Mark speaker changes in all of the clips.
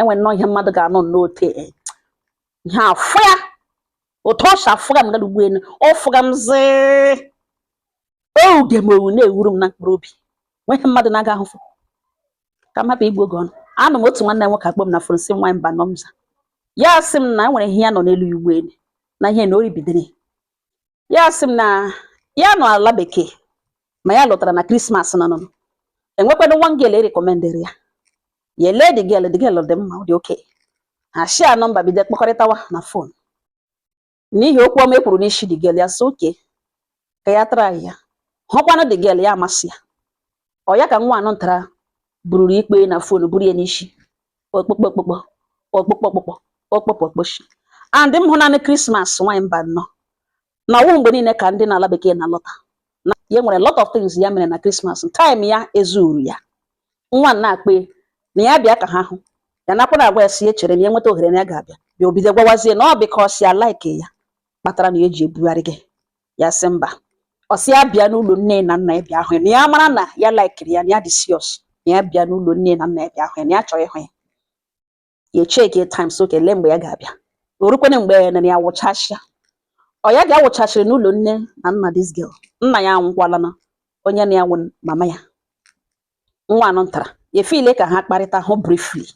Speaker 1: Enwere nnọọ ihe mmadụ ga-anọ n'ote ihe afụ ya otu ọ si afụga m gara ugbo elu, ọ fụga m zịị oge m owu na-ewuru m na mkpụrụ obi. Nweghị mmadụ na-aga ahụfụ ka m hapụ igbu oge ọnụ. Anụ m otu nwanne m nwoke akpọ m na phone, sị nwa mba nọ m za. Ya sị m na enwere ihe ya nọ n'elu ya ugbo elu na ihe na o ribidere ya. Sị m na ya nọ ala bekee, ma ya lọtara na Christmas nọ nọ enwekwana one girl erecommendere ya. Ya ele the girl, the girl dị mma, ọ dị oke. Ha share number, bido kpọkọrịtawa na phone. N'ihi okwu ọma e kwuru n'isi the girl, ya sị oke ka ya try ya hụkwanụ the girl, ya amasị ya. Ọ ya ka nwa anọ ntara bururu ikpe na phone, buru ya n'isi okpukpo okpukpo okpukpo okpukpo okpokpo okposhi. And m hụ naanị Christmas nwaanyị mba nnọọ na ọwụ mgbe niile ka ndị na-ala bekee na-alọta na ya nwere lot of things ya mere na Christmas time ya ezuru ya. Nwa na-akpe na ya bịa ka ha hụ ya, nakwa na agwa ya si echere na ya nweta ohere na ya ga-abịa bịa. Obido gwawazie na ọ because ya like ya kpatara na ya eji ebugharị gị. Ya sị mba, ọ sị ya bịa n'ụlọ nne na nna ya bịa hụ ya, na ya mara na ya likeri ya, na ya dị serious, na ya bịa n'ụlọ nne na nna ya bịa hụ ya, na ya chọrọ ịhụ ya. Ya echeke time so kelee mgbe ya ga-abịa. O rukwene mgbe na ya wụchasịa, ọ ya ga-awụchachiri n'ụlọ nne na nna this girl. Nna ya anwụkwala, na onye na ya nwụ mama ya. Nwa anọ ntara ya efile ka ha kparịta hụ briefly,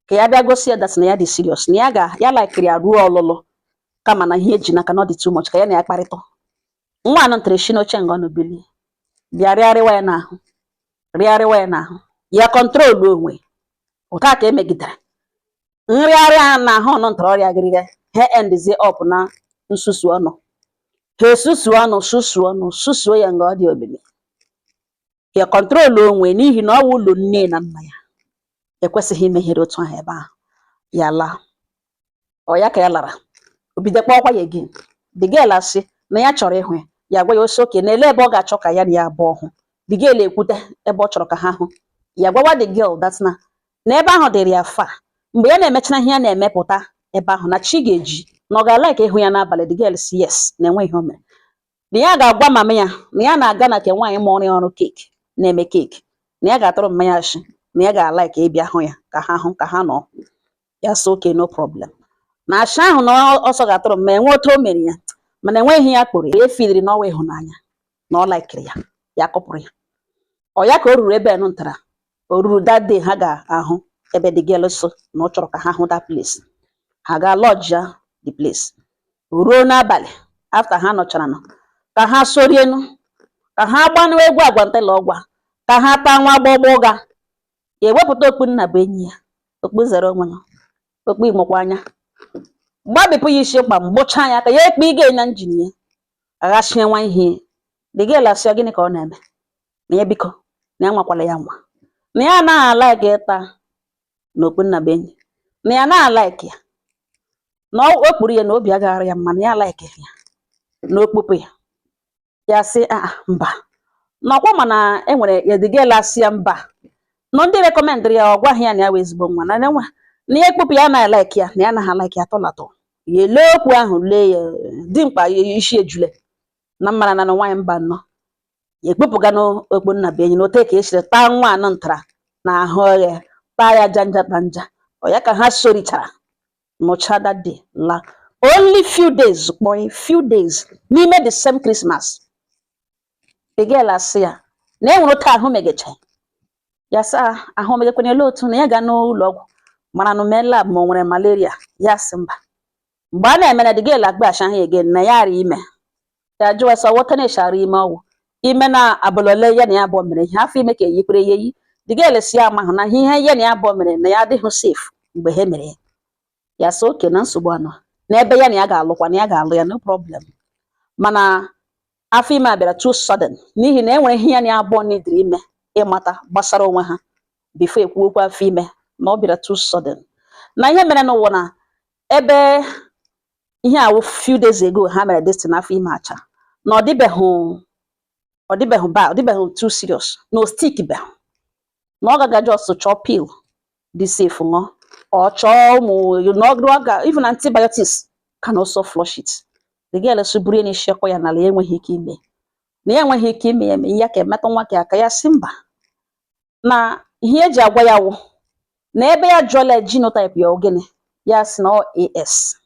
Speaker 1: ka ya bịa gosi ya that na ya dị serious, na ya ga ya likeri ya ruo ọlụlụ, kama na ihe eji n'aka na ọ dị too much ka ya na ya kparịta. Nwa anọ ntara esi n'oche nga ọ nọ bilie bịa rịarịwa ya n'ahụ, rịarịwa ya n'ahụ. Ya control onwe ụta ka emegidere nrịarịa n'ahụ ọnụ ntara ọrịa gịrịga. Ha endzie up na nsusu ọnụ, ha esusu ọnụ, susu ọnụ, susuo ya nga ọ dị omimi. Ya control onwe n'ihi na ọ wụ ụlọ nne na nna ya, ekwesịghị imeghere otu ahụ ebe ahụ. Ya laa, ọ ya ka ya lara, o bido kpọọkwa ya again. The girl asị na ya chọrọ ịhụ ya. Ya gwa ya osi oke na ele ebe ọ ga-achọ ka ya na ya abụọ hụ. The girl ekwute ebe ọ chọrọ ka ha hụ. Ya gwawa the girl that na ebe ahụ dịrị ya fa mgbe ya na-emechara ihe ya na-emepụta ebe ahụ na chi ga-eji, na ọ ga-alike ịhụ ya n'abalị. The girl si yes, na enwe ihe o mere, na ya ga-agwa mama ya na ya na-aga na nke nwaanyị mụrụ ya ọrụ cake, na-eme cake, na ya ga-atụrụ mmanya ashị, na ya ga-alike ịbịa hụ ya ka ha hụ ka ha nọ. Ya sị okay, no problem, na ashị ahụ na ọsọ ga-atụrụ mma enwe otu o mere ya, mana enweghị ihe ya kpụrụ ya efiliri n'ọwa ịhụnanya na ọ likeri ya. Ya kụpụrụ ya. Ọ ya ka o ruru ebe nụ ntara o ruru that day ha ga-ahụ ebe the girl so na ọ chọrọ ka ha hụ that place. Ha ga lodge ya the place. Ruo n'abalị, after ha nọchara nọ ka ha sorienu, ka ha gbanụ egwu agwantela ọgwa, ka ha taa nwa gbọgbọ ụga, ya ewepụta okpu nna bụ enyi ya, okpu zere onwe ya, okpu imụkwa anya, gbabipụ ya isi kpam, gbụchaa ya ka ya ekpe ige na njin ya aghachie nwa ihe. The girl asị ya gịnị ka ọ na-eme, na ya biko na ya nwakwala ya nwa, na ya anaghị alike ịta na okpu nna bụ enyi, na ya anaghị alike ya, na o kpuru ya na obi agaghara ya mma, na ya like ya na okpukpu ya. Ya sị ah, mba, n'ọkwa mana enwere ya. The girl asị ya mba, nọ ndị recommendịrị ya, ọ gwaghị ya na ya wee ezigbo nwa na nwa na ya ekpupụ ya anaghị like ya, na ya anaghị like ya atọlatọ. Ya elee okwu ahụ, lee ya dimkpa ya isi ejule na mmara na nwaanyị mba nnọọ ya ekpupụga n'okpu nna bụ enyi na ote ka esiri taa nwa anọ ntara na ahụ oghe, taa ya janja tanja. Ọ ya ka ha sorichara nụcha that day la. Only few days kpọị few days n'ime the same Christmas, the girl asị ya na e nwere otu ahụ megecha ya sị ahụ megekwana ele otu na ya ga n'ụlọ ọgwụ mara na mee lab ma o nwere malaria. Ya sị mba. Mgbe a na-eme na the girl agbacha ha again na ya ara ime. Ya jụwa sọ wọta na-eshara ime ọgwụ ime na abalị ole ya na ya abụọ mere ihe afọ ime ka eyikwere ya eyi. The girl si ya amahụ na ihe ya na ya abụọ mere na ya adịghị safe mgbe ha mere ya. Ya sị oke na nsogbu anọ na ebe ya na ya ga-alụkwa, na ya ga-alụ ya, no problem, mana afọ ime a bịara too sudden n'ihi na e nwere ihe ya na ya abụọ nidiri ime ịmata gbasara onwe ha before ekwu okwu afọ ime, na ọ bịara too sudden, na ihe mere n'ụwa na ebe ihe awụ few days ago ha mere this thing, afọ ime acha na ọ dịbeghị ba ọ dịbeghị too serious, na o stick beghị, na ọ gaga just chọọ pill dị safe ṅụọ, ọ chọọ ụmụ na ọ ga even antibiotics can also flush it. The girl sị buru ya n'isi ọkọ ya n'ala, ya enweghị ike ime na ya enweghị ike ime ya eme ya ka emetụ nwa ka aka. Ya sị mba, na ihe eji agwa ya wụ Na ebe ya jụọla genotype ya, ogene ya sị na ọ AS,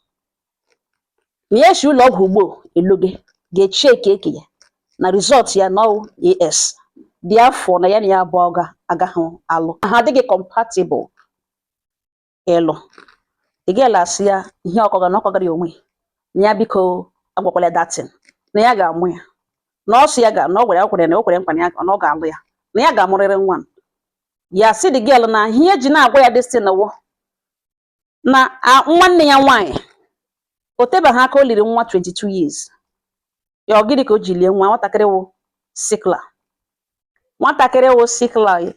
Speaker 1: na ya esi ụlọ ọgwụ ugbo eloge ga-eche eke eke ya na result ya na ọ AS dị afọ na ya na ya abụọ agaghị alụ, ha adịghị compatible ịlụ. The girl asị ya ihe ọkọga na ọkọgara ya onwe na ya, biko agwakwala datin na ya ga-amụ ya, na ọ sị ya ga na ọ gwara ya, o kwere na o kwere nkwa na ya na ọ ga-alụ ya, na ya ga-amụrịrị nwa ya. Sị the girl na ihe eji na-agwa ya destin wụ na nwanne ya nwaanyị o tebeghị aka o liri nwa 22 years ya. Ọ gịnị ka o ji lie nwa nwatakịrị? Wụ sickler, nwatakịrị wụ sickler,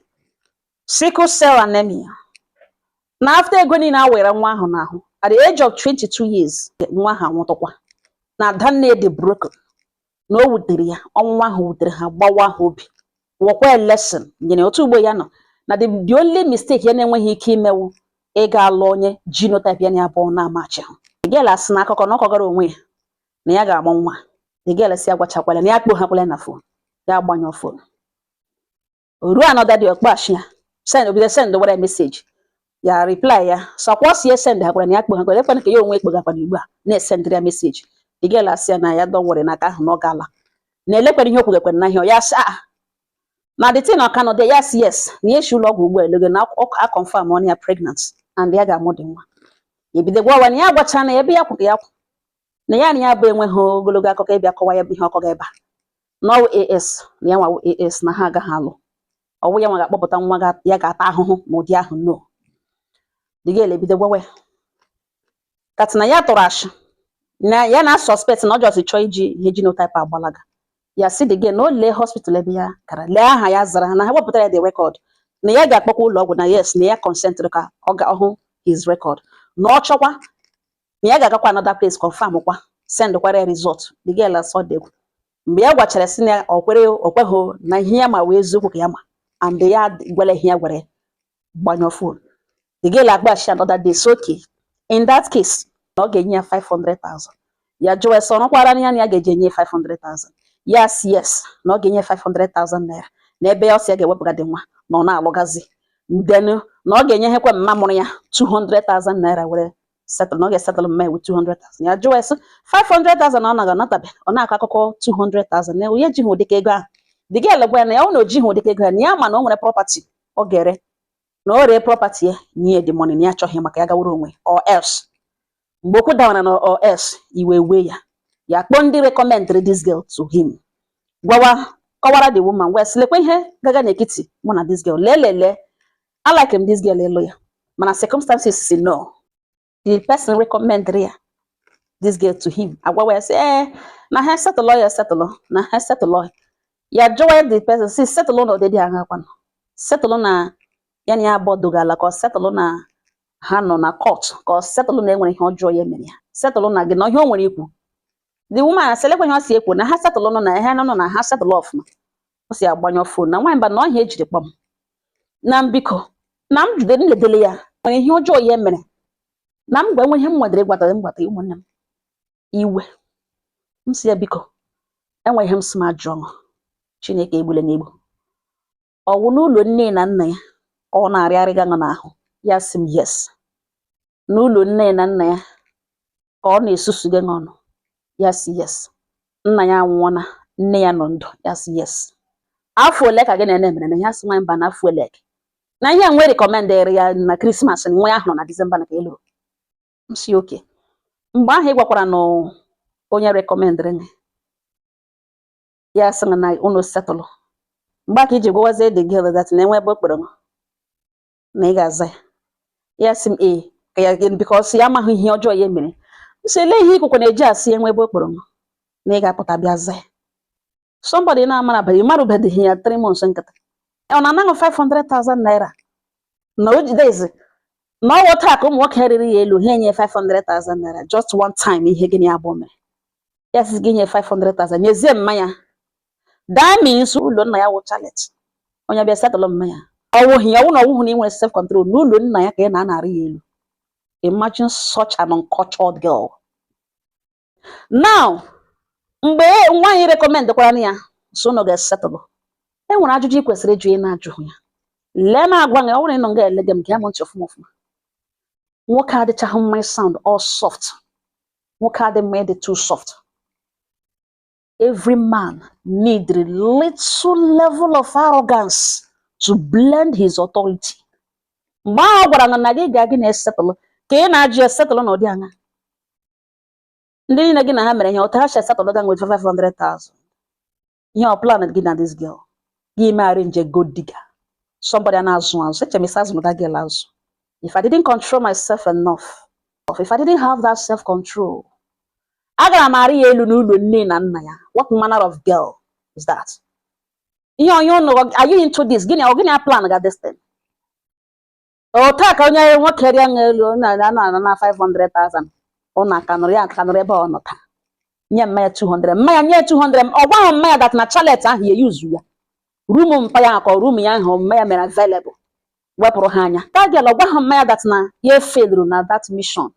Speaker 1: sickle cell anemia, na after ego niile a were nwa ahụ n'ahụ, at the age of 22 years nwa ahụ anwụtụkwa. Na adanne dị broken, na o wutere ya, ọnwụ nwa ahụ wutere ha, gbawa ha obi, wọkwa a lesson nyere otu ugbo ya nọ na the only mistake ya na-enweghị ike imewu ịga alụ onye genotype ya na abụọ na-amachi ha. The girl asị na akụkọ na ọ kọgara onwe ya na ya ga-amụ nwa. The girl si agwachakwala na ya kpoghakwala na phone ya, agbanyụ phone. O ruo another day, ọkpachi ya send, obido send wara message, ya reply ya sọkwa ọ si ya send hakwara na ya kpoghakwala ekwana ka ya onwe ekpoghakwara ugbu a na-esendịrị ya message. The girl asị ya na ya don't worry, na aka ahụ na ọ gaala na elekwara ihe o kwugekwara na ihe ya sị ah na the thing ọka nọ there. Ya sị yes, na ya esi ụlọ ọgwụ ugbu a elogo na a confirm on ya pregnant and ya ga-amụ dị nwa. Ebido gwa na ya gwacha na ebe ya kwụ ka ya kwụ na ya na ya bụ enweghị ogologo akụkọ ịbịa kọwa ya bụ ihe ọkọ ga ebe a, na ọwụ AS na ya nwawụ AS, na ha agaghị alụ, ọwụ ya nwa ga-akpọpụta nwa ya ga-ata ahụhụ n'ụdị ahụ. No, the girl ebido gwawa ya that na ya tụrụ ashị na ya na suspect na ọ just chọọ iji ihe genotype agbalaga ya. Si the girl na o lee hospital ebe ya gara, lee aha ya zara na ha wepụtara ya the record, na ya ga-akpọkwa ụlọ ọgwụ, na yes, na ya consent ka ọ ga ọhụ his record, na ọ chọkwa na ya ga-agakwa another place confirm kwa, send kwara ya result. The girl asọ dị egwu. Mgbe ya gwachara, sị na ọ kwere o kweghị, na ihe ya ma wee eziokwu ka ya ma, and ya gwara ihe ya gwara ya, gbanyụọ phone. The girl agbachi another day, so okay, in that case na ọ ga-enye ya 500,000. Ya jụọ ya sị ọ rụkwara ya na ya ga-eji enye ya 500,000. Ya sị yes, na ọ ga-enye 500,000 naira na ebe ọ sị ya ga-ewepụga dị nwa na ọ na-alụgazi, then na ọ ga-enyeghekwa mma mụrụ ya 200,000 naira were settle, na ọ ga-esettle mma ya with 200,000. Ya jụọ ya sị 500,000 ọ naghị anatabe, ọ na-akọ akụkọ 200,000 na onye jighị ụdịka ego ahụ. The girl gwa ya na ya ọ na o jighị ụdịka ego ya, na ya ma na o nwere property ọ ga-ere, na o ree property ya nye the money, na ya achọghị maka ya gawara onwe or else. Mgbe okwu dawara na or else, iwe wee ya, ya kpọọ ndị recommended this girl to him, gwawa, kọwara the woman wee sị lekwa ihe gaga n'etiti mụ na this girl, lee lee lee, I like him, this girl ịlụ ya, mana circumstances si no. The person recommended ya this girl to him agwawa ya sị ee na ha settle ya, settle na ha settle ya. Jụwa the person si settle na ọdịdị ahụ akwanụ settle na ya na ya abụọ dogala, ka ọ settle na ha nọ na court, ka ọ settle na enwere ihe ọjọọ ya mere ya, settle na gị na ihe o nwere ikwu. The woman asị lekwa ihe ọ si ekwu na ha settle nọ na ha nọ na ha settle ọfụma. O si agbanyụ phone na nwaanyị mba na ọhịa ejiri kpọm na mbiko na m jide nledele ya nwere ihe ọjọọ ya mere na m gwa enwe ihe m nwedere ịgwata m gwata ụmụnne m iwe. M si ya biko, enwe ihe m si m ajụọ ṅụ Chineke egbule na egbu ọwụ n'ụlọ nne na nna ya ka ọ na-arịarịga ṅụ n'ahụ. Ya sị m yes, n'ụlọ nne na nna ya ka ọ na-esusuge ṅụ ọnụ. Ya sị yes. Nna ya anwụọna, nne ya nọ ndụ? Ya sị yes. Afọ ole ka gị na ene mere na ya? Sị nwa mba na afọ ole na ihe nwe recommendịrị ya na Christmas na nwa ya hụrụ na December na ka ị lụrụ. M si okay, mgbe ahụ ị gwakwara na onye recommendịrị gị, ya sị na unu settle, mgbe aka iji gwawazie the girl that na enwe ebe o kpere na ị ga-aza ya. Ya sị m ee, ka ya because ya amaghị ihe ọjọọ ya mere. M sị lee ihe ikwukwe na-eji asị enwe ebe o kpọrọ m na ị ga-apụta bịa za ya, somebody na-amarabeghị marụbeghị ya 3 months nkịtị, ọ na-anaghị 500,000 naira na o jidezi na ọwụ taa ka ụmụ nwoke riri ya elu ha enye 500,000 naira just one time. Ihe gịnị abụọ mere ya sị gị nye 500,000 nyezie mmanya? That means ụlọ nna ya wụ chalet, onye bịa settle mmanya ọwụghị ya, ọwụ na ọwụhụ na ị nwere self control n'ụlọ nna ya ka ị na-anarị ya elu. Imagine such an uncultured girl. Now mgbe nwaanyị recommend kwara ya so unu ga-esettle, e nwere ajụjụ ị kwesịrị ịjụ ị na-ajụghị ya. Lee m agwa gị, ọ bụrụ na ị nọ nga elege m, gee m ntị ọfụma ọfụma. Nwoke adịchaghị mma sound all soft. Nwoke adị mma ịdị too soft. Every man need a little level of arrogance to blend his authority. Mgbe ahụ ọ gwara gị na gị ga gị na-esetụlụ ka ị na-ajụ esetụlụ n'ụdị aṅa, ndị niile gị na ha mere ihe otu ha si esetụlụ ga nweta 500,000. Ihe ọ plan gị na this girl gị ime arrange gold digger, somebody a na-azụ azụ. Eche m isi azụ that girl azụ. If I didn't control myself enough, if I didn't have that self control, agara m arị ya elu n'ụlọ nne na nna ya. What manner of girl is that? Ihe onye ụnụ, are you into this? Gịnị ọ gịnị a plan ga this thing? Otu a ka onye nwoke rịa ṅa elu na na na na 500,000, ọ na kanụrụ ya kanụrụ ebe ọ nọ taa. Nye mmanya 200, mmanya nye 200. Ọ gwaghị mmanya that na chalet ahụ ya yuzu ya room mpa ya, ka room ya ahụ mmanya mere available wepụrụ ha anya. That girl, ọ gwaghị mmanya that na ya efeluru na that mission,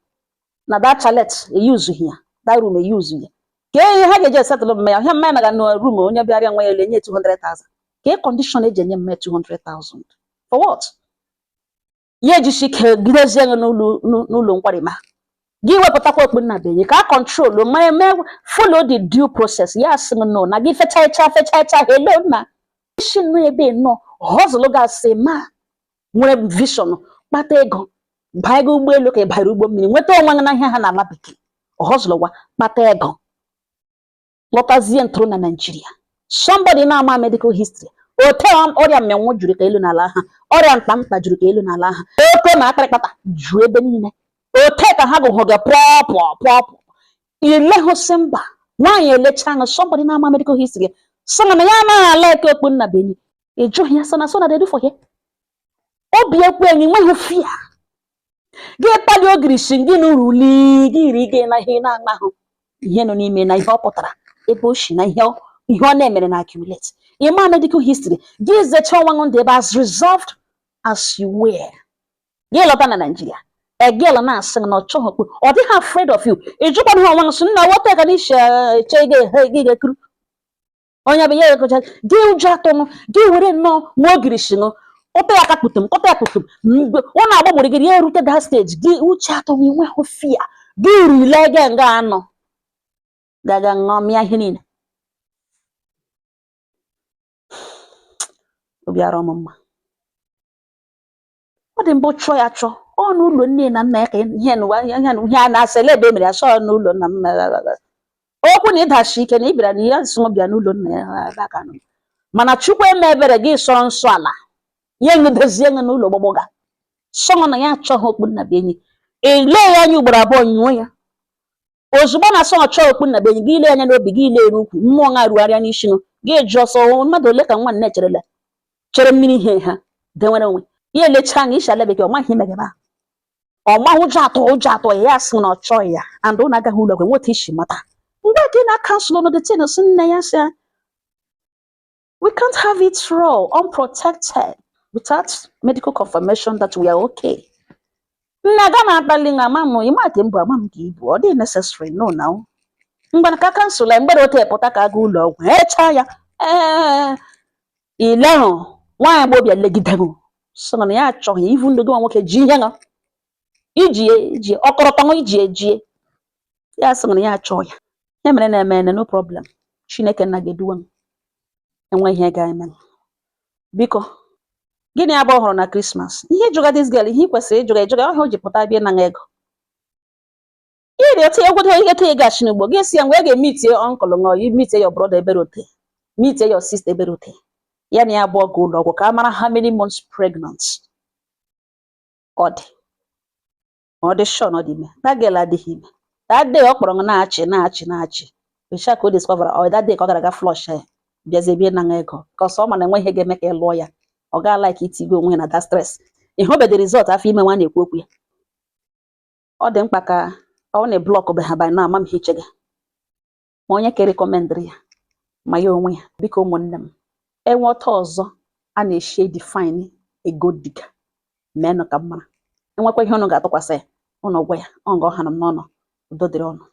Speaker 1: na that chalet eyuzughị ya, that room eyuzu ya. Ka ihe ha ga-eji esetụlụ mmanya, ihe mmanya naga na room onye bịara nwe ya elu enye 200,000. Ka condition eji enye mmanya 200,000 for what? Ya ejisi ike gidezie ya n'ụlọ nkwarịma gị, wepụtakwa okpu nna benye ka a control ma mee, follow the due process. Ya sị no na gị fechacha fechacha, hello nna isi nọ ebe nọ hustle gasị ma nwere vision, kpata ego, baa ego ụgbọelu ka ị bara ụgbọ mmiri, nweta onwe gị na ihe ha na ala bekee, hustle gwa, kpata ego, lọtazie ntụrụ na Naijiria. Somebody na-ama medical history ote ọrịa mmenwụ juru ka elu n'ala ha, ọrịa mkpamkpa juru ka elu n'ala ha, oke ma akpịrịkpata ju ebe niile, ote ka ha gụhụ gị pụọ pụọ pụọ pụọ ilehụsị mba nwaanyị elecha anya. Somebody na-ama medical history sị na ya anaghị ala eke okpu nna benyi, ị jụghị ya sị na so na dedu for here obi ekwe enyi nweghị fear gị kpali ogirisi gị na uruli gị ri gị na ihe na-aṅahụ ihe nọ n'ime na ihe ọ pụtara ebe o si na ihe ọ na-emere na accumulate. Ịma medical history gị zecha onwe ndụ ebe as reserved as you were, gị lọta na Nigeria, egel na-asị na ọ chọghị okpu, ọ dịghị afraid of you. Ị jụkwana ha onwe gị sị nna weta ka n'isi eche gị ga-ekuru onye bụ ya ekocha gị ụjọ atọnụ gị were nnọọ nwa ogirisi nụ ụta ya ka kputum kụta ya kputum mgbe ọ na-agba gburugburu ya erute that stage gị uche atọ enweghị fear gị rile gị nga anọ gaga ṅụọmịa ihe niile. Obi arọ m mma. Ọ dị mbụ chọọ ya chọọ ọ n'ụlọ nne na nna ya ka ihe n'ụwa ihe a na-asị ele ebe e mere ya sọ n'ụlọ nna m okwu na ịdachi ike na ị bịara na ya sị m bịa n'ụlọ nna ya ebe aka nọ, mana Chukwu eme ebere gị sọrọ nsọ ala ya enyedozie ṅụ n'ụlọ gbọgbọga sọ na ya achọghị okpu nna be enyi. Ele ya anya ugboro abụọ nyụọ ya ozugbo na asọ ọchọ okpu nna be enyi gị, ile anya n'obi gị, ile n'ukwu mmụọ nga rugharịa n'isi nụ gị jụọ ọsọ mmadụ ole ka nwa nne cherela chere mmiri ihe ha denwere onwe ya elecha anya isi ala bekee ọ maghị imegebe ọ maghị ụjọ atọ ya sị na ọ chọghị ya and ụnụ agaghị ụlọ ọgwụ nweta isi mata mgbe ka ị na-akansụl ọnọdụ tin sị nne ya sị we can't have it raw unprotected without medical confirmation that we are okay. Nna ga na-akpali nwa ama m ịma ka mbụ ama m ka ibu ọ dị necessary no now mgbe ka kansụl ya mgbere ote pụta ka aga ụlọ ọgwụ echa ya ee ile ahụ nwaanyị gbobịa legidego sị na ya achọghị ivu ndụ gị nwa nwoke ji ihe ṅụ iji iji ọkọrọtọ iji ejie ya sị na ya achọghị ya ya mere na-eme ene no problem. Chineke nna ga-eduwe m enwe ihe ga-eme. Biko gịnị abụọ hụrụ na Christmas ihe ịjụga this girl ihe ị kwesịrị ịjụga ịjụga ọhịa o ji pụta bịa na ego ihe dị otu egwudo ihe te gachi n'ugbo gị si ya mgbe ị ga-emitie uncle ṅụ you meet your brother ebere ote meet your sister ebere ote ya na ya abụọ ga ụlọ ọgwụ ka a mara how many months pregnant ọ dị ma ọ dị sure na ọ dị ime. That girl adịghị ime. That day ọ kpọrọ m na-achị na-achị na-achị ocha ka o discover ọ that day ka ọ gara aga flush ya bịazie bie na ego ka ọsọ ọ ma na enwe ihe ga-eme ka ị lụọ ya ọ gaa like itigo onwe ya na that stress ị hụbe the result afọ ime nwa na-ekwu okwu ya. Ọ dị mkpa ka ọ na blọk be ha by now ama m ihe iche gị ma onye ka rekọmendịrị ya ma ya onwe ya. Biko ụmụnne m enwe ọtọ ọzọ a na-eshi define a gold digger meenụ ka m mara enwekwa ihe ụnụ ga-atụkwasị ya ụnụ gwa ya ọ nga ọ hara m n'ọnụ. Udo dịrị ụnụ.